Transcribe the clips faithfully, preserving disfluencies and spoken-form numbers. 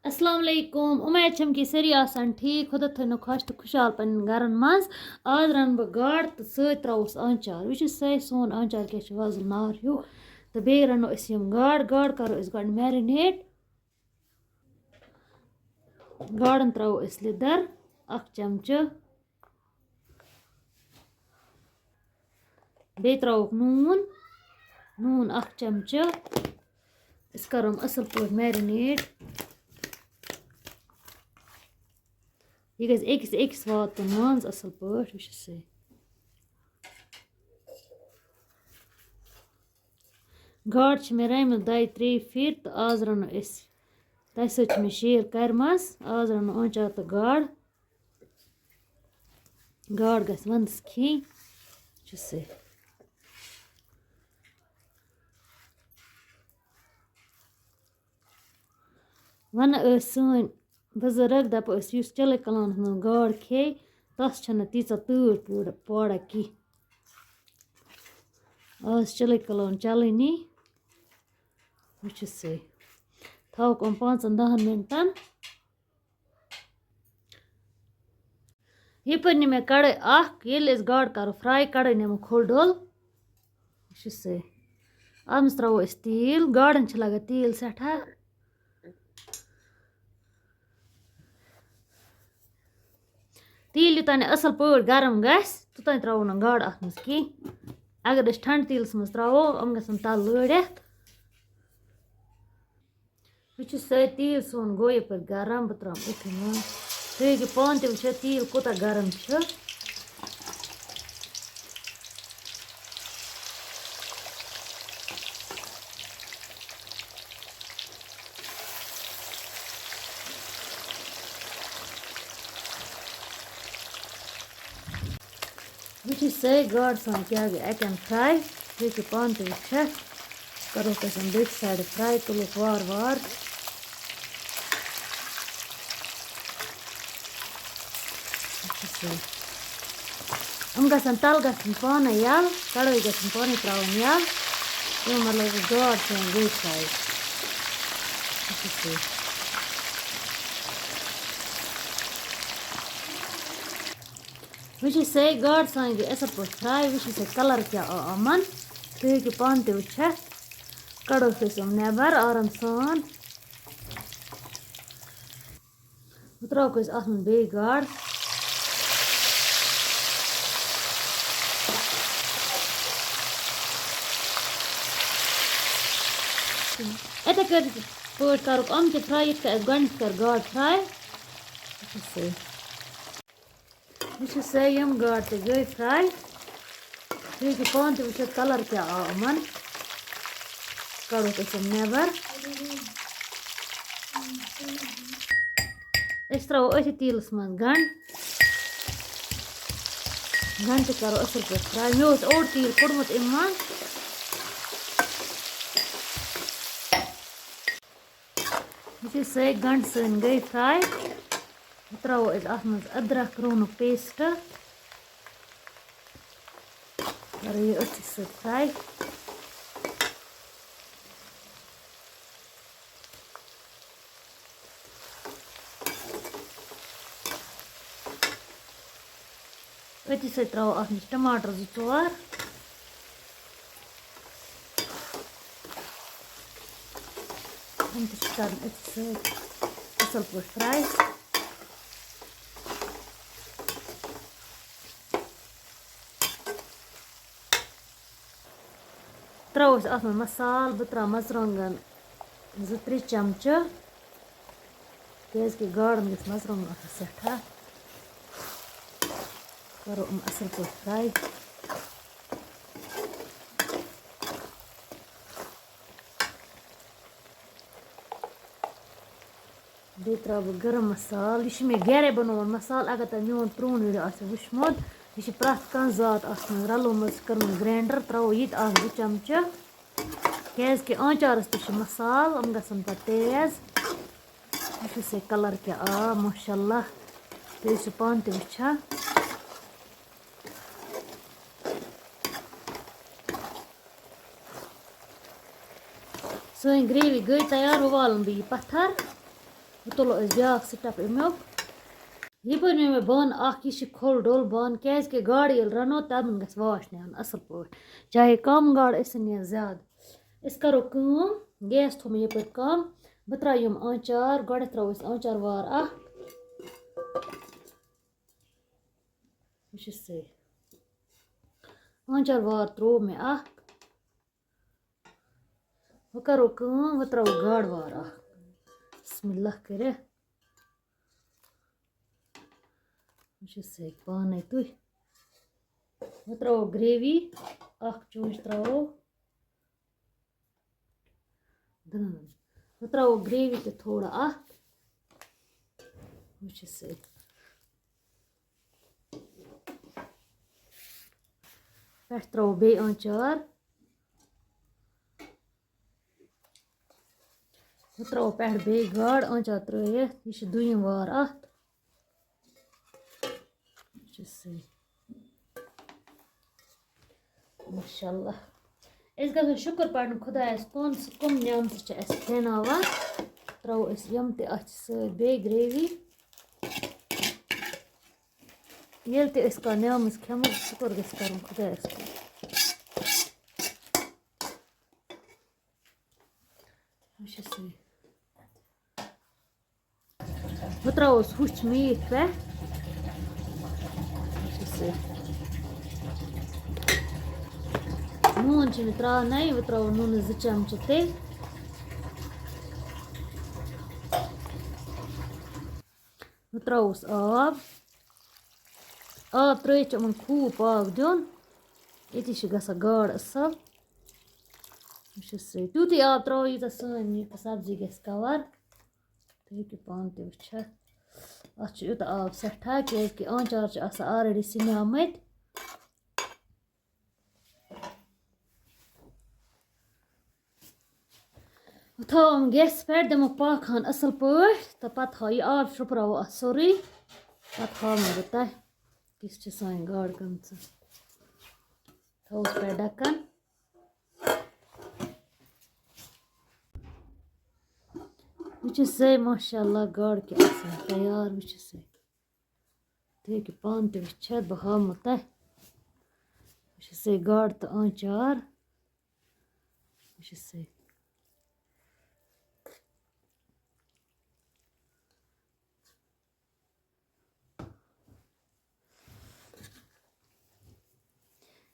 السلام علیکم، اُمید چھم کہِ سٲری آسن ٹھیٖک، خۄدا تھٲینو خۄش تہٕ خُشحال پننٮ۪ن گرن منٛز۔ آز رَنہٕ بہٕ گاڈٕ تہٕ سۭتۍ ترٛاووس آنچار۔ وٕچھِو سا سون آنچار کیٛاہ چھُ وۄزُل نار ہیوٗ۔ تہٕ بیٚیہِ رَنو أسۍ یِم گاڈٕ۔ گاڈٕ کَرو أسۍ گۄڈٕ marinate۔ گاڈَن ترٛاوو أسۍ لیٚدٕر اَکھ چَمچہٕ۔ بیٚیہِ ترٛاووکھ نوٗن، نوٗن اَکھ چَمچہٕ۔ أسۍ کَرو یِم اَصٕل پٲٹھۍ marinate۔ یہِ گژھِ أکِس أکِس واتُن منٛز اَصٕل پٲٹھۍ، وٕچھِو سا۔ گاڈٕ چھِ مےٚ رَنِمَژٕ دۄیہِ ترٛیٚیہِ پھِرِ تہٕ آز رَنو أسۍ۔ تۄہہِ سۭتۍ چھِ مےٚ share کَرِمَژٕ۔ آز رَنو آنچار تہٕ گاڈٕ۔ گاڈ گژھِ وَندَس کھیٚنۍ، چھُ سُہ۔ وَنان ٲسۍ سٲنۍ بُزرٕگ، دَپان ٲسۍ، یُس چِلَے کَلانَس منٛز گاڈ کھیٚیہِ، تَس چھَنہٕ تیٖژاہ تۭر پوٗرٕ پورٕ کینٛہہ۔ آز چِلَے کَلان چَلٲنی، وٕچھِو سا۔ تھاوُکھ یِم پانٛژَن دَہَن مِنٹَن۔ یَپٲرۍ نی مےٚ کڑٲے اکھ، ییٚلہِ أسۍ گاڈٕ کرو fry، کڑٲے نِمو کھوٚل ڈوٚل۔ یہِ چھُ سُے۔ اَتھ منٛز ترٛاوو أسۍ تیٖل، گاڈَن چھِ لگان تیٖل سٮ۪ٹھاہ۔ تیٖل یوٚتام نہٕ اَصٕل پٲٹھۍ گرم گژھِ، توٚتام ترٛاوو نہٕ گاڈٕ اَتھ منٛز کینٛہہ۔ اگر أسۍ ٹھنٛڈٕ تیٖلَس منٛز ترٛاوو، یِم گژھن تَلہٕ لٲرِتھ۔ وٕچھِو سا، تیٖل سون گوٚو یَپٲرۍ گرم، بہٕ ترٛاوٕ أتھۍ منٛز۔ تُہۍ ہیٚکِو پانہٕ تہِ وٕچھِتھ، تیٖل کوٗتاہ گرم چھُ۔ وٕچھِو سا، گاڈٕ سان کیٛاہ گٔے اَتٮ۪ن fry۔ تُہۍ ہیٚکِو پانہٕ تہِ وٕچھِتھ۔ کَرو أسۍ یِم بیٚکہِ side fry، تُلوکھ وارٕ وارٕ۔ وٕچھِو سا۔ یِم گژھن تَلہٕ گژھٕنۍ پانَے یَلہٕ، کَڑٲے گژھٕنۍ پانَے ترٛاوٕنۍ یَلہٕ۔ یہِ مطلب گاڈ سٲنۍ گٔے fry۔ وٕچھِو سا۔ وٕچھِو سا، گاڈٕ سانہِ گٔے اَصٕل پٲٹھۍ fry۔ وٕچھِو سا، colour کیٛاہ آو یِمَن۔ تُہۍ ہیٚکِو پانہٕ تہِ وٕچھِتھ۔ کَڑوکھ أسۍ یِم نٮ۪بَر آرام سان۔ وۄنۍ ترٛاوَکھ أسۍ اَتھ منٛز بیٚیہِ گاڈٕ۔ یِتھَے کٔٹھۍ پٲٹھۍ کَرُکھ یِم تہِ fry، یِتھ کٔنۍ اَسہِ گۄڈٕنٮ۪تھ کٔر گاڈٕ fry۔ وٕچھِو سا، یِم گاڈٕ تہِ گٔے fry۔ تُہۍ ہیٚکِو پانہٕ تہِ وٕچھِتھ colour کیٛاہ آو یِمَن۔ کَڑوکھ أسۍ یِم نٮ۪بَر۔ أسۍ ترٛاوو أتھۍ تیٖلَس منٛز گَنٛڈ۔ گَنٛڈ تہِ کَرو اَصٕل پٲٹھۍ fry۔ مےٚ اوس اوٚڑ تیٖل کوٚڑمُت اَمہِ منٛز۔ یُتھُے سٲے گَنٛڈٕ سٲنۍ گٔے fry، وۄنۍ ترٛاوو أسۍ اَتھ منٛز أدرَک روٗنُک paste۔ کَرو یہِ أتھۍ سۭتۍ fry۔ أتھی سۭتۍ ترٛاوو اَتھ منٛز ٹماٹر زٕ ژور۔ یِم تہِ چھِ کَرٕنۍ أتھۍ سۭتۍ اَصٕل پٲٹھۍ fry۔ ترٛاوو أسۍ اَتھ منٛز مصالہٕ۔ بہٕ ترٛاوٕ مَرژٕوانٛگَن زٕ ترٛےٚ چمچہٕ، کیٛازِکہِ گاڈَن گژھِ مَرژٕوانٛگُن آسُن سٮ۪ٹھاہ۔ کَرو یِم اَصٕل پٲٹھۍ fry۔ بیٚیہِ ترٛاوٕ بہٕ گرم مصالہٕ۔ یہِ چھُ مےٚ گرے بنوومُت مصالہٕ۔ اگر تۄہہِ میون پرٛون video آسہِ وٕچھمُت، یہِ چھِ پرٛٮ۪تھ کانٛہہ ذات اَتھ منٛز رَلومٕژ، کٔرمٕژ grinder۔ ترٛاوو یہِ تہِ اَکھ زٕ چمچہٕ، کیٛازِکہِ آنٛچارَس تہِ چھِ مصالہٕ، یِم گژھن پَتہٕ تیز۔ وٕچھِو سا colour کیٛاہ آو، ماشاء اللہ۔ تُہۍ ٲسِو پانہٕ تہِ وٕچھان۔ سٲنۍ gravy گٔے تیار، وۄنۍ والَن بہٕ یہِ پَتھر۔ تُلو أسۍ بیٛاکھ سِٹَپ اَمیُک۔ یہِ بَنیو مےٚ بانہٕ اَکھ، یہِ چھِ کھوٚل ڈوٚل بانہٕ، کیٛازِکہِ گاڈٕ ییٚلہِ رَنو تَمَن گژھِ واش نیرُن اَصٕل پٲٹھۍ، چاہے کَم گاڈٕ ٲسِن یا زیادٕ۔ أسۍ کَرو کٲم، گیس تھوٚو مےٚ یَپٲرۍ کَم، بہٕ ترٛاوٕ یِم آنٛچار، گۄڈٕنٮ۪تھ ترٛاوو أسۍ آنٛچار وار اَکھ۔ وٕچھِو سا، آنٛچار وار ترٛوو مےٚ اَکھ۔ وۄنۍ کَرو کٲم، وۄنۍ ترٛاوو گاڈٕ وار اَکھ۔ بسم اللہ کٔرِتھ۔ وٕچھِو سا پانَے تُہۍ۔ وۄنۍ ترٛاوو گرٛیوی، اَکھ چونٛچہِ ترٛاوو۔ دٲن۔ وۄنۍ ترٛاوو گرٛیوی تہِ تھوڑا اَکھ۔ وٕچھِو سا۔ پٮ۪ٹھ ترٛاوو بیٚیہِ آنٛچار۔ وۄنۍ ترٛاوو پٮ۪ٹھ بیٚیہِ گاڈٕ، آنٛچار ترٛٲیِتھ۔ یہِ چھِ دوٚیِم وار اَتھ۔ وٕچھِو سا۔ ماشاء اللہ۔ أسۍ گژھو شُکُر پَرُن خۄدایَس کُن، سُہ کَم نعمتہٕ چھِ اَسہِ کھٮ۪ناوان۔ ترٛاوو أسۍ یِم تہِ اَتھ سۭتۍ، بیٚیہِ گرٛیوی۔ ییٚلہِ تہِ أسۍ کانٛہہ نعمت کھٮ۪مو، شُکُر گژھِ کَرُن خۄدایَس کُن۔ وٕچھِو سا۔ بہٕ ترٛاووس ہوٚچھ میٖتھۍ پٮ۪ٹھ۔ وٕچھِو سا۔ نوٗن چھُ مےٚ ترٛاونَے، بہٕ ترٛاوو نوٗنہٕ زٕ چمچہٕ تیٚلہِ۔ بہٕ ترٛاووس آب۔ آب ترٛٲیِتھ چھُ یِمَن خوٗب پاکھ دیُن۔ أتی چھِ گژھان گاڈ اَصٕل۔ وٕچھِو سا، تیُتُے آب ترٛاوو، یوٗتاہ سٲنۍ یہِ سبزی گژھِ کَوَر۔ تُہۍ ہیٚکِو پانہٕ تہِ وٕچھِتھ۔ اَتھ چھُ یوٗتاہ آب سٮ۪ٹھاہ، کیٛازِکہِ آنٛچار چھِ آسان already سِنیمٕتۍ۔ وۄنۍ تھاوو یِم گیسَس پٮ۪ٹھ، دِمو پاکھ ہَن اَصٕل پٲٹھۍ، تہٕ پَتہٕ ہاو یہِ آب شرٛپراوو اَتھ سورُے۔ پَتہٕ ہاوٕ بہٕ تۄہہِ، کِژھ چھِ سٲنۍ گاڈ گٔمژٕ۔ تھاووس پٮ۪ٹھ ڈَکَن۔ وٕچھِو سا، ماشاء اللہ، گاڈ کیٛاہ آسان تیار، وٕچھِو سا۔ تُہۍ ہیٚکِو پانہٕ تہِ وٕچھِتھ، بہٕ ہاومو تۄہہِ۔ وٕچھِو سا، گاڈ تہٕ آنٛچار۔ وٕچھِو سا۔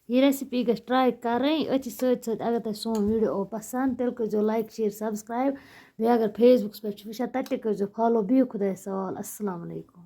یہِ recipe گژھِ try کَرٕنۍ۔ أتھی سۭتۍ سۭتۍ اگر تۄہہِ سون video آو پَسنٛد، تیٚلہِ کٔرۍزیو like، share، subscribe۔ بیٚیہِ اگر Facebookس پٮ۪ٹھ چھِ وٕچھان، تَتہِ تہِ کٔرۍزیو follow۔ بِہِو خۄدایَس حوال۔ السلام علیکُم۔